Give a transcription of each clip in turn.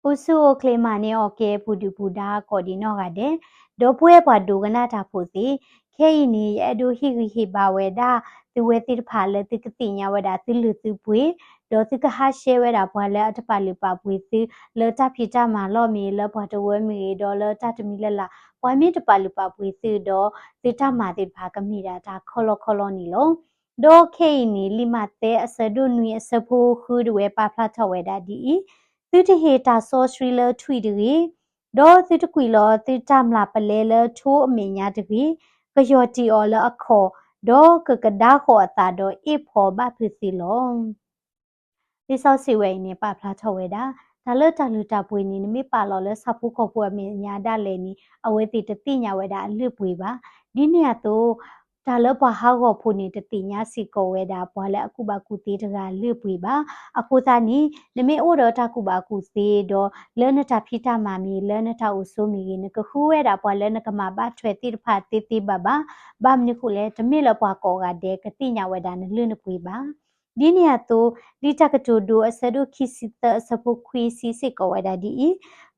အိၣ်ဆူၣ်အိၣ်ချ့မၤန့ၢ်အီၣ်ကဲ ပူၤဒုၣ်ပူၤဒါကိးဒံးနီၢ်ဂၤဒဲး, ဒီပုၢ်ဝဲၢ်ပှၤဒိကနၣ်တၢ်ဖိသ့ၣ်, ခဲအံၤန့ၣ် ယအဲၣ်ဒိးဟ့ၣ်ဂံၢ်ဟ့ၣ်ဘါဝဲဒၣ် သုဝဲသ့ၣ်တဖၣ်လၢသုကသ့ၣ်ညါဝဲဒၣ်သုလုၢ်သုပှ့ၤ, ဒီးသုကဟးဆှဲဝဲဒၣ်ပှၤလၢအတပာ်လုၢ်ပာ်ပှ့ၤသု လၢတၢ်ဖံးတၢ်မၤလီၢ်မ့ၢ်ဂ့ၤ လၢပှၤတဝၢမ့ၢ်ဂ့ၤ ဒီးလၢတၢ်တမံၤလၢ်လၢ် ပှၤမ့ၢ်တပာ်လုၢ်ပာ်ပှ့ၤသုဒီး သုတၢ်မၤသ့ၣ်တဖၣ်ကမ့ၢ်ဒၣ်တၢ်ခီလီခီလီန့ၣ်လီၤ. ဒီးခဲအံၤန့ၣ် လံာ်မးသဲအဆၢဒိၣ်နွံအဆၢဖိဃုတဝဲပာ်ဖျါထီၣ်ဝဲဒၣ်ဒ်အံၤ, သုတဟ့ၣ်တၢ်စီဆှံလၢထွံၣ်တဂ့ၤ, ဒီးသုတကွံာ်လီၤသုတၢ်မျၢ်ပလဲလၢထိအမဲာ်ညါတဂ့ၤ, ကယီၢ်တံၢ်အီၤလၢအခီၣ်, ဒီးကကဒါဃီၤအသးဒီးအ့ၣ်ဖီဘၣ်ဖုးသ့လီၤ. လံာ်စီဆှံဝဲအံၤန့ၣ် ပာ်ဖျါထီၣ်ဝဲဒၣ် တၢ်လၢတၢ်လုၢ်တၢ်ပှ့ၤန့ၣ် နမ့ၢ်ပာ်လီၤလၢဆၣ်ဖိကီၢ်ဖိအမဲာ်ညါဒၣ်လဲာ်န့ၣ် အဝဲသ့ၣ်တသ့ၣ်ညါဝဲဒၣ်အလုၢ်အပှ့ၤဘၣ်. ဒ်န့ၣ်အသိး တၢ်လၢပှၤဟးဂီၤဖိန့ၣ် တသ့ၣ်ညါစ့ၢ်ကီးဝဲဒၣ် ပှၤလၢအကူၣ်ဘၣ်ကူၣ်သ့တဂၤအလုၢ်အပှ့ၤဘၣ်. အဃိသတးန့ၣ် နမ့ၢ်အိၣ်ဒီးတၢ်ကူၣ်ဘၣ်ကူၣ်သ့ဒီး လၢနတၢ်ဖံးတၢ်မၤမ့ၢ်ဂ့ၤ လၢနတၢ်အိၣ်ဆိးမ့ၢ်ဂ့ၤ နကဃုဝဲဒၣ်ပှၤလၢနကမၤဘၣ်ထွဲသ့ၣ်တဖၣ်သ့သ့ဘၣ်ဘၣ်. ဘၣ်မနုၤဃိလဲၣ် တမ့ၢ်လၢပှၤကိးဂၤဒဲးကသ့ၣ်ညါဝဲဒၣ်နလုၢ်နပှ့ၤဘၣ်. ဒ်န့ၣ်အသိး လံာ်တၢ်ကတိၤဒိအဆၢဒိၣ်ခံဆံသၢအဆၢဖိခွံစံးစ့ၢ်ကီးဝဲဒၣ်ဒ်အံၤ,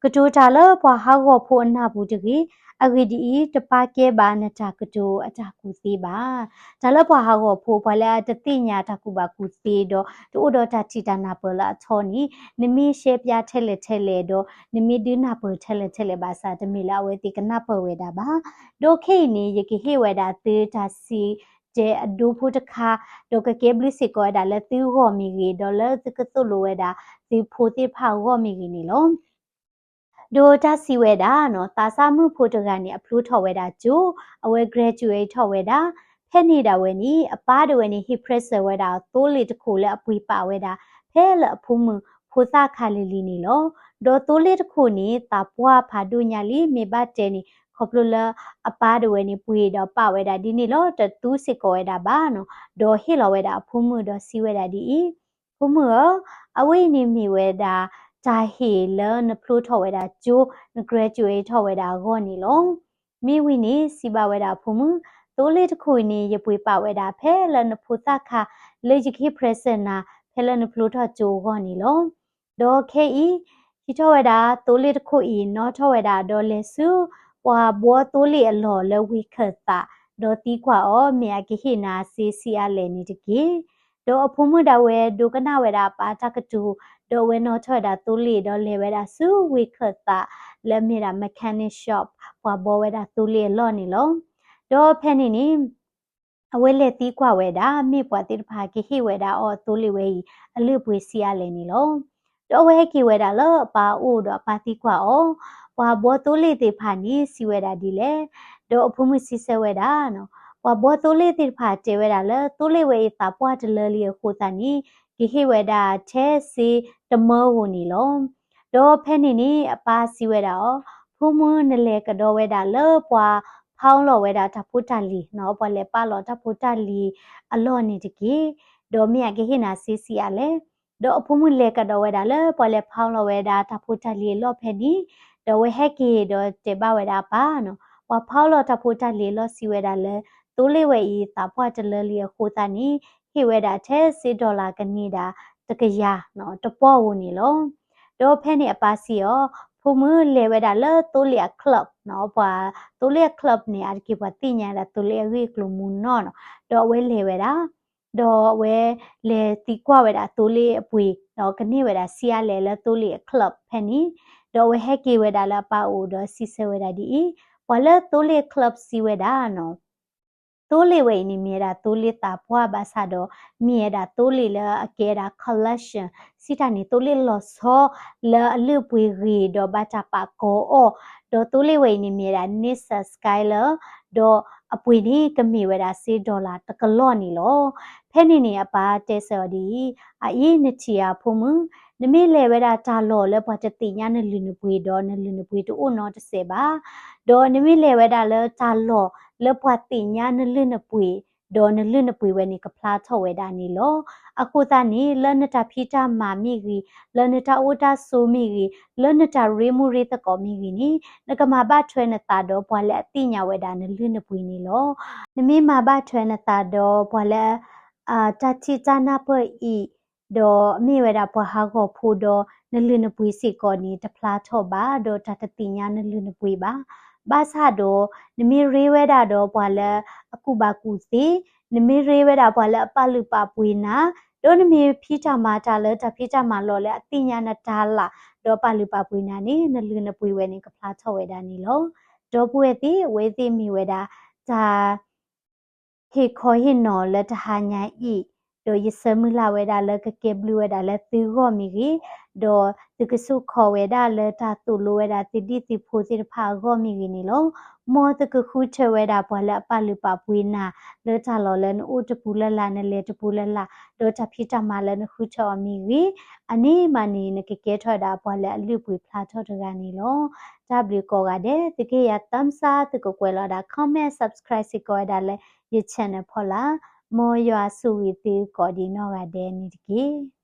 ကတိၤတၢ်လၢပှၤဟးဂီၤဖိအနၢ်ပူၤတဂ့ၤ, အဂ့ၢ်ဒ်အံၤ, တပာ်ကဲဘၣ်နတၢ်ကတိၤအတၢ်ကူၣ်သ့ဘၣ်. တၢ်လၢပှၤဟးဂီၤဖိ ပှၤလၢအတသ့ၣ်ညါတၢ်ကူၣ်ဘၣ်ကူၣ်သ့ဒီး တအိၣ်ဒီးတၢ်ထံၣ်တၢ်နၢ်ပၢၢ်လၢအထီန့ၣ် နမ့ၢ်ရှဲပျါထဲလဲၣ်ထဲလဲၣ်ဒီး နမ့ၢ်ဒုးနၢ်ပၢၢ်ထဲလဲၣ်ထဲလဲၣ်ဘၣ်ဆၣ် တမ့ၢ်လၢအဝဲသ့ၣ်ကနၢ်ပၢၢ်ဝဲဒၣ်ဘၣ်. ဒီးခဲအံၤန့ၣ် ယကဟ့ၣ်ဝဲဒၣ်သုတၢ်စံၣ်တဲၤအဒိဖိတခါ, ဒီးကကဲဘျုးစ့ၢ်ကီးဝဲဒၣ်လၢသုဂီၢ်မ့ၢ်ဂ့ၤ, ဒီးလၢသုကသိၣ်လိဝဲဒၣ်သုဖိသ့ၣ်တဖၣ်အဂီၢ်မ့ၢ်ဂ့ၤန့ၣ်လီၤ. ဒီးတၢ်စံးဝဲဒၣ်နီၤ, သးစၢ်မုၣ်ဖိတဂၤန့ၣ် အဖျိထီၣ်ဝဲဒၣ်ကၠိ, အဝဲ graduate ထီၣ်ဝဲဒၣ်, ဖဲန့ၣ်ဒၣ်ဝဲန့ၣ် အပၢ်ဒၣ်ဝဲန့ၣ် ဟ့ၣ် present ဝဲဒၣ်သိလ့ၣ်တခိၣ်လၢအပှ့ၤပာ်ဝဲဒၣ် ဖဲလၢအဖိမုၣ်ဖိသၣ်ခါလံၤလံၤန့ၣ်လီၤ. ဒီးသိလ့ၣ်တခိၣ်န့ၣ် သးပှၢ်ဖးဒိၣ်ညါလံ, မ့ၢ်ဘၣ်တဲန့ၣ် ခီဖျိလၢအပၢ်ဒၣ်ဝဲန့ၣ် ပှ့ၤဒီးပာ်ဝဲဒၣ်ဒ်န့ၣ်လီၤ, တသူစ့ၢ်ကီးဝဲဒၣ်ဘၣ်နီၤ, ဒီးဟ့ၣ်လီၤဝဲဒၣ်အဖိမုၣ်ဒီးစံးဝဲဒၣ်ဒ်အံၤ, ဖိမုၣ်ဧၢ, အဝဲအံၤန့ၣ်မ့ၢ်ဝဲဒၣ် တၢ်ဟ့ၣ်လၢနဖျိထီၣ်ဝဲဒၣ်ကၠိ, န graduate ထီၣ်ဝဲဒၣ်အဂီၢ်န့ၣ်လီၤ. မ့ၢ်ဝံၤန့ၣ် စံးဘၣ်ဝဲဒၣ်အဖိမုၣ်, သိလ့ၣ်တခိၣ်အံၤန့ၣ် ယပှ့ၤပာ်ဝဲဒၣ်ဖဲလၢနဖိသၣ်ခါ လၢယကဟ့ၣ် present နၤ ဖဲလၢနဖျိထီၣ်ကၠိအဂီၢ်န့ၣ်လီၤ. ဒီးခဲအံၤ ဟံးထီၣ်ဝဲဒၣ်သိလ့ၣ်တခိၣ်အံၤ နီၣ်ထီၣ်ဝဲဒၣ်ဒီးလဲၤဆူ ပှၤဘှီသိလ့ၣ်အလီၢ်လၢဝ့ၢ်ခၢၣ်သး, ဒီးသံကွၢ်အီၤ, မ့ၢ်အကဟ့ၣ်နၤစ့ဆံးအါလဲၣ်န့ၣ်တက့ၢ်. ဒီးအဖိမုၣ်ဒၣ်ဝဲဒိကနၣ်ဝဲဒၣ်အပၢ်တၢ်ကတိၤ, ဒီးအဝဲနီၣ်ထီၣ်ဝဲဒၣ်သိလ့ၣ် ဒီးလဲၤဝဲဒၣ်ဆူဝ့ၢ်ခၢၣ်သး လၢအမ့ၢ်ဒၣ် mechanic shop ပှၤဘှီဝဲဒၣ်သိလ့ၣ်အလီၢ်န့ၣ်လီၤ. ဒီးဖဲန့ၣ်န့ၣ် အဝဲလဲၤသံကွၢ်ဝဲဒၣ် မ့ၢ်ပှၤသ့ၣ်တဖၣ်ကဟ့ၣ်ဝဲဒၣ်အီၤသိလ့ၣ်ဝဲအံၤ အလုၢ်အပှ့ၤဆံးအါလဲၣ်န့ၣ်လီၤ. ဒီးအဝဲဟဲက့ၤဝဲဒၣ်လၢအပၢ်အအိၣ်ဒီးအပၢ်သံကွၢ်အီၤ, ပှၤဘှီသိလ့ၣ်သ့ၣ်တဖၣ်န့ၣ် စံးဝဲဒၣ်ဒ်လဲၣ်. ဒီးအဖိမုၣ်စံးဆၢဝဲဒၣ်, ပှၤဘှီသိလ့ၣ်သ့ၣ်တဖၣ်တဲဝဲဒၣ်လၢ သိလ့ၣ်ဝဲအံၤသးပှၢ်တလၢလံအဃိသတးန့ၣ် ကဟ့ၣ်ဝဲဒၣ်ထဲစ့တမၢဧိၤန့ၣ်လီၤ. ဒီးဖဲန့ၣ်န့ၣ် အပၢ်စံးဝဲဒၣ်အီၤ, ဖိမုၣ်နလဲၤကဒီးဝဲဒၣ်လၢပှၤဖီလီၤဝဲဒၣ်တၢ်ဖိတၢ်လံၤနီၤ, ပှၤလဲၤပာ်လီၤတၢ်ဖိတၢ်လံၤအလီၢ်န့ၣ်တက့ၢ်. ဒီးမ့ၢ်အကဟ့ၣ်နၤစ့ဆံးအါလဲၣ်. ဒီးအဖိမုၣ်လဲၤကဒီးဝဲဒၣ်လၢပှၤလဲၤဖီလီၤဝဲဒၣ်တၢ်ဖိတၢ်လံၤအလီၢ်ဖဲန့ၣ်, ဒီးအဝဲဟဲက့ၤဒီးတဲဘၣ်ဝဲဒၣ်အပၢ်နီၤ, ပှၤဖီလီၤတၢ်ဖိတၢ်လံၤအလီၢ်စံးဝဲဒၣ်လၢ သိလ့ၣ်ဝဲအံၤသးပှၢ်တလၢလံအဃိသတးန့ၣ် ဟ့ၣ်ဝဲဒၣ်ထဲစ့ dollar ကန့ၢ်ဒၣ်တကယၤနီၤ, တပီၢ်ဧိၤန့ၣ်လီၤ. ဒီးဖဲန့ၣ်အပၢ်စံးအီၤ, ဖိမုၣ်လဲၤဝဲဒၣ်လၢသိလ့ၣ်အ club နီၤ, ပှၤသိလ့ၣ်အ club န့ၣ် အါတက့ၢ်ပှၤသ့ၣ်ညါဒၣ်သိလ့ၣ်အဂ့ၢ်အကျိၤမူနီၢ်နီၤ, ဒီးအဝဲလဲၤဝဲဒၣ် ဒီးအဝဲလဲၤသံကွၢ်ဝဲဒၣ်သိလ့ၣ်အပှ့ၤ, ဒီးကန့ၢ်ဝဲဒၣ်ဆံးအါလဲၣ်လၢသိလ့ၣ်အ club ဖဲန့ၣ်, ဒီးအဝဲဟဲက့ၤဝဲဒၣ်လၢအပၢ်အအိၣ်ဒီးစံးဆၢဝဲဒၣ်ဒ်အံၤ, ပှၤလၢသိလ့ၣ် club စံးဝဲဒၣ်နီၤ, သိလ့ၣ်ဝဲအံၤန့ၣ် မ့ၢ်ဝဲဒၣ်သိလ့ၣ်သးပှၢ်ဘၣ်ဆၣ်ဒီး မ့ၢ်ဝဲဒၣ်သိလ့ၣ်လၢအကဲဒၣ် collection စံးတၢ်န့ၣ် သိလ့ၣ်လီၤဆီလၢအလုၢ်အပှ့ၤဂ့ၤဒီးဘၣ်တၢ်ပာ်ကီၤအီၤ, ဒီးသိလ့ၣ်ဝဲအံၤန့ၣ် မ့ၢ်ဝဲဒၣ် Nissan Skyline ဒီးအပှ့ၤန့ၣ် ကမ့ၢ်ဝဲဒၣ်စ့ dollar တကလီၢ်န့ၣ်လီၤ. ဖဲန့ၣ်န့ၣ် အပၢ်တဲဆၢအီၤဒ်အံၤ, အအံၤနထံၣ်ဧါဖိမုၣ်, နမ့ၢ်လဲၤဝဲဒၣ်တၢ်လီၢ်လၢပှၤတသ့ၣ်ညါနလုၢ်နပှ့ၤဒီးနလုၢ်နပှ့ၤတအိၣ်နီတစဲးဘၣ်, ဒီးနမ့ၢ်လဲၤဝဲဒၣ်လၢတၢ်လီၢ်လၢပှၤသ့ၣ်ညါနလုၢ်နပှ့ၤ ဒီးနလုၢ်နပှ့ၤဝဲန့ၣ်ကဖျါထီၣ်ဝဲဒၣ်န့ၣ်လီၤ. အဃိသတးန့ၣ် လၢနတၢ်ဖံးတၢ်မၤမ့ၢ်ဂ့ၤ, လၢနတၢ်အိၣ်တၢ်ဆိးမ့ၢ်ဂ့ၤ, လၢနတၢ်ရ့မူရ့သကိးမ့ၢ်ဂ့ၤန့ၣ် နကမၤဘၣ်ထွဲနသးဒီးပှၤလၢအသ့ၣ်ညါဝဲဒၣ်နလုၢ်နပှ့ၤန့ၣ်လီၤ. နမ့ၢ်မၤဘၣ်ထွဲနသးဒီးပှၤလၢ တၢ်ထံၣ်တၢ်နၢ်ပၢၢ်အံၤ ဒီးမ့ၢ်ဝဲဒၣ်ပှၤဟးဂီၤဖိဒီး နလုၢ်နပှ့ၤစ့ၢ်ကီးန့ၣ် တဖျါထီၣ်ဘၣ် ဒီးတၢ်တသ့ၣ်ညါနလုၢ်နပှ့ၤဘၣ်. ဘၣ်ဆၣ်ဒီး နမ့ၢ်ရ့ဝဲဒၣ်ဒီးပှၤလၢအကူၣ်ဘၣ်ကူၣ်သ့, နမ့ၢ်ရ့ဝဲဒၣ်ပှၤလၢအပာ်လုၢ်ပာ်ပှ့ၤနၤ, ဒီးနမ့ၢ်ဖံးတၢ်မၤတၢ်လၢတၢ်ဖံးတၢ်မၤလီၢ်လၢအသ့ၣ်ညါနတၢ်လၢ် ဒီးပာ်လုၢ်ပာ်ပှ့ၤနၤန့ၣ် နလုၢ်နပှ့ၤဝဲန့ၣ် ကဖျါထီၣ်ဝဲဒၣ်န့ၣ်လီၤ. ဒီပုၢ်ဝဲၢ်သ့ၣ် အဝဲသ့ၣ်မ့ၢ်ဝဲဒၣ် တၢ် ဟ့ၣ်ခီဟ့ၣ်နီၤလၢတဟါညါအံၤ, ဒီးယဆၢမုၢ်လၢ်ဝဲဒၣ်လၢကကဲဘျုးဝဲဒၣ်လၢသုဂီၢ်မ့ၢ်ဂ့ၤ, ဒီးသုကဆိၣ်ခီဝဲဒၣ်လၢတၢ်သိၣ်လိဝဲဒၣ်သုဒံၣ်သုဖိသ့ၣ်တဖၣ်အဂီၢ်မ့ၢ်ဂ့ၤန့ၣ်လီၤ. မ်သုကဃုထၢဝဲဒၣ်ပှၤလၢအပာ်လုၢ်ပာ်ပှ့ၤနၤ လၢတၢ်လီၢ်လၢနအိၣ်တပူၤလၢ်လၢ် နလဲၤတပူၤလၢ်လၢ်, ဒီးတၢ်ဖံးတၢ်မၤလၢနဃုထၢအီၤမ့ၢ်ဂ့ၤ, အန့ၣ်မးန့ၣ် နကကဲထီၣ်ဝဲဒၣ်ပှၤလၢအလုၢ်ပှ့ၤဖျါထီၣ်တဂၤန့ၣ်လီၤ. တၢ်ဘျုးကိးဂၤဒဲး, သုကဟ့ၣ်ယၤ thumbs up, သုကကွဲးလီၤဒၣ် comment, subscribe စ့ၢ်ကီးဝဲဒၣ်လၢယ channel ဖီလာ်. မ်ယွၤဆိၣ်ဂ့ၤသုကိးဒံးနီၢ်ဂၤဒဲးန့ၣ်တက့ၢ်.